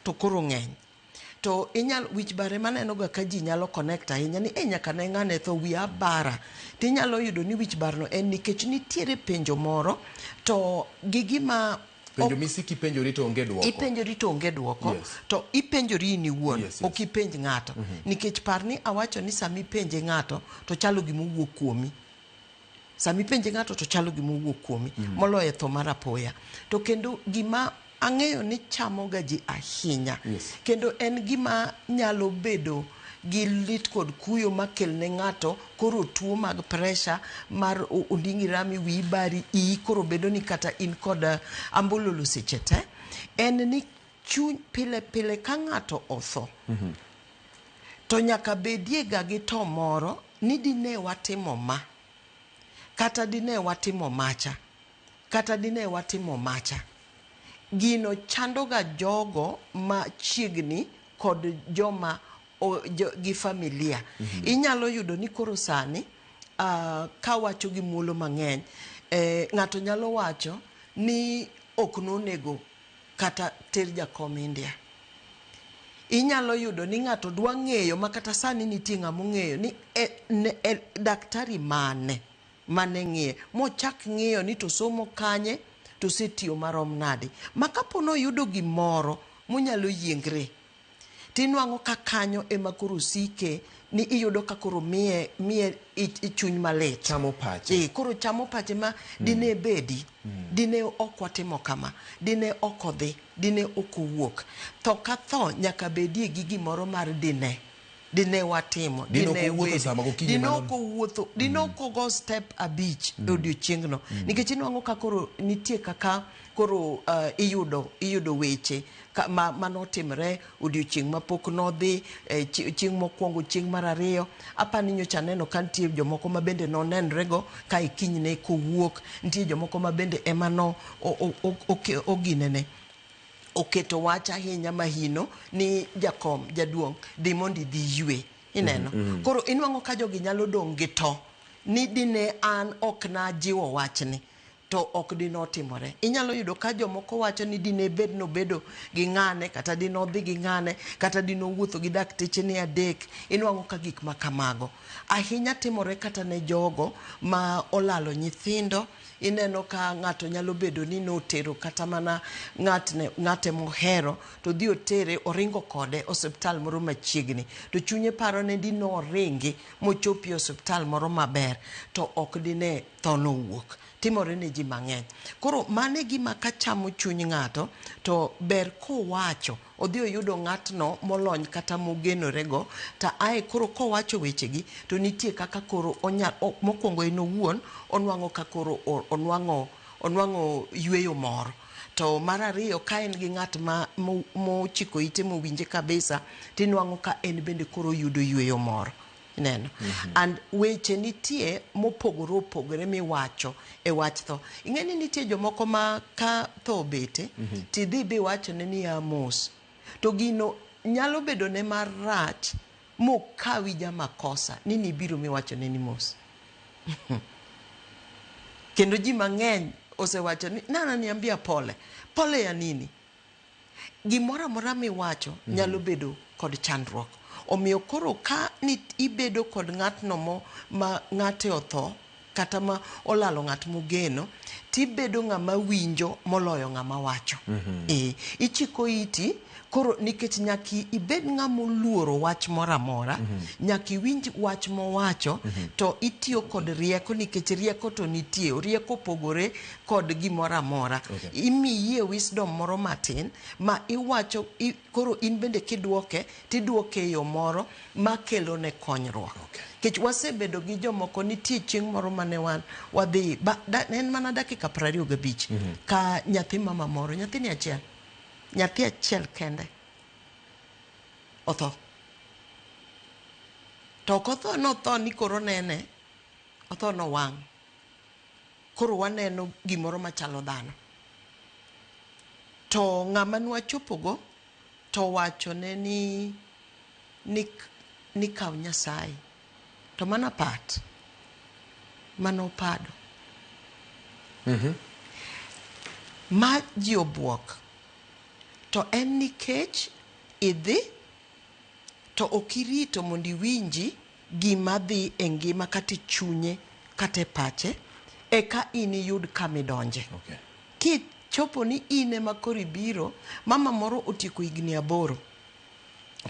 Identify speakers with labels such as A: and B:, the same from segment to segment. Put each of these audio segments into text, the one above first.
A: to koro ng'eny. To inyalo wich bar ema aneno ga ka ji nyalo connect ahinya ni e nyaka ne ng'ane tho wiya bara. Tinyalo yudo ni wich bar no en nikech nitiere penjo moro to gi gima
B: Penjo misiki penjori to onge dwoko.
A: Ipenjori to onge dwoko. To ipenjori in iwuon, ok ipenj ng'ato. Nikech par ni awacho ni sama ipenje ng'ato to chalo gima owuok kuomi. Sama ipenje ng'ato to chalo gima owuok kuomi moloyo e tho mar apoya. To kendo gima ang'eyo ni chamo ga ji ahinya. Kendo en gima nyalo bedo gi lit kod kuyo makelne ng'ato koro tuo mag pressure mar onding'i rami, wiyi bari, iyi koro bedo ni kata in kod ambululu seche te. En ni chuny pile pile ka ng'ato otho to nyaka bedie ga gi to moro ni dine watimo ma, kata dine watimo macha, kata dine watimo macha. Gino chandoga jogo machiegni kod joma gi familia. Inyalo yudo ni koro sani kawacho gi muolo mang'eny, ng'ato nyalo wacho ni ok nonego kata ter jakom India. Inyalo yudo ni ng'ato dwa ng'eyo ma kata sani nitie ng'ama ong'eyo ni daktari mane mane ng'iye mochak ng'iyo ni to somo kanye to osetiyo marom nade. Ma kapo noyudo gimoro monyalo yiengre tinwang'o ka kanyo ema koro sike ni iyudo ka koro miye chuny malit.
B: Chamo pache.
A: Koro chamo pache ma dine bedi, dine ok watimo kama, dine ok odhi, dine ok owuok. Tho ka tho nyaka bedie gi gimoro mar dine. Dine watimo,
B: Dine ok owuotho sama gokinyi
A: dine
B: mano-
A: ok owuotho, dine ok ogo step 5 e odiochieng'no. Nikech inwang'o ka koro nitie kaka koro iyudo weche manotimre odiochieng' mapok nodhi, chieng' mokwongo, chieng' mar ariyo. Apani nyocha aneno ka nitie jomoko ma bende nonenrego ka e kinyne kowuok, nitie jomoko ma bende ema no oginene. Oketo wach ahinya mahino ni jakom jaduong' dhi mondo idhi ywe. Ineno? Koro inwang'o ka jogi nyalo dong' gi to ni dine an ok najiwo wachni to ok dinotimore. Inyalo yudo ka jomoko wacho ni dine bed nobedo gi ng'ane, kata dine odhi gi ng'ane, kata dine owuotho gi dakteche ni 3. Inwang'o ka gik ma kamago ahinya timore kata ne jogo ma olalo nyithindo. Ineno ka ng'ato nyalo bedo ni notero kata mana ng'ate mohero to dhi otere oringo kode osiptal moro machiegni to chunye paro ne di noringi mochopi e osiptal moro maber to ok dine tho nowuok. Timore ne ji mang'eny. Koro mano e gima ka chamo chuny ng'ato to ber kowacho odhi oyudo ng'atno molony kata mogenorego to ae koro kowacho wechegi to nitie kaka koro mokwongo en owuon onwang'o ka koro onwang'o yweyo moro. To mar ariyo ka en gi ng'at ma mochiko ite mowinje kabisa tinwang'o ka en bende koro oyudo yweyo moro. Ineno? And weche nitie mopogore opogore miwacho e wach tho. Ing'e ni nitie jomoko ma ka tho obete, tidhi biwachone ni ya mos. To gino nyalo bedo ne marach mokawi jamakosa ni nibiro miwachone ni mos. Kendo ji mang'eny osewacho ni nana niambia pole. Pole ya nini? Gimoro amora miwacho nyalo bedo kod chandruok. Omiyo koro ka ni ibedo kod ng'atno ma ng'ate otho kata ma olalo ng'at mogeno, tibedo ng'ama winjo moloyo ng'ama wacho. Ichiko iti koro nikech nyaka ibed ng'ama oluoro wach moro amora, nyaka iwinj wach mowacho, to itiyo kod rieko nikech rieko to nitie, rieko opogore kod gimoro amora. Imiyie wisdom moro matin ma iwacho, koro in bende kidwoke, tidwoke e yo moro makelo ne konyruok. Nikech wasebedo gi jomoko, nitie chieng' moro mane wan wadhi, ne en mana dakika 25, ka nyathi mama moro, nyathini achiel, nyathi achiel kende otho. To ok otho notho ni koro nene, otho nowang'. Koro waneno gimoro machalo dhano. To ng'ama nwachopogo to wachone ni kaw Nyasaye. To mano apat. Mano opado. Ma ji obuok. To en nikech idhi to ok irito mondo iwinji gima dhi e ngima kata e chunye kata e pache, eka in iyud kama idonje. Kichopo ni in ema koro ibiro, mama moro otieko higni 8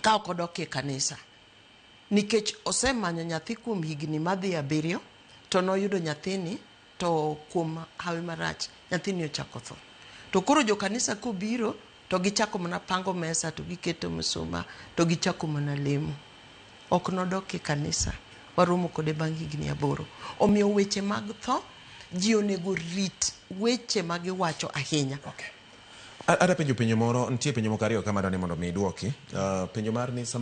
A: ka ok odok e kanisa nikech osemanyo nyathi kuom higni madhi 7, to noyudo nyathini, to kuom hawi marach nyathini ochako tho. To koro jokanisa kobiro to gichako mana pango mesa, to giketo msuma, to gichako mana lemo. Ok nodok e kanisa. Waromo kode bang' higni 8. Omiyo weche mag tho, ji onego rit weche ma giwacho ahinya.
B: Okay. Ada penjo penjo moro, nitie penjo moko ariyo ka madwa ni mondo mi iduoki. Penjo mar ni sama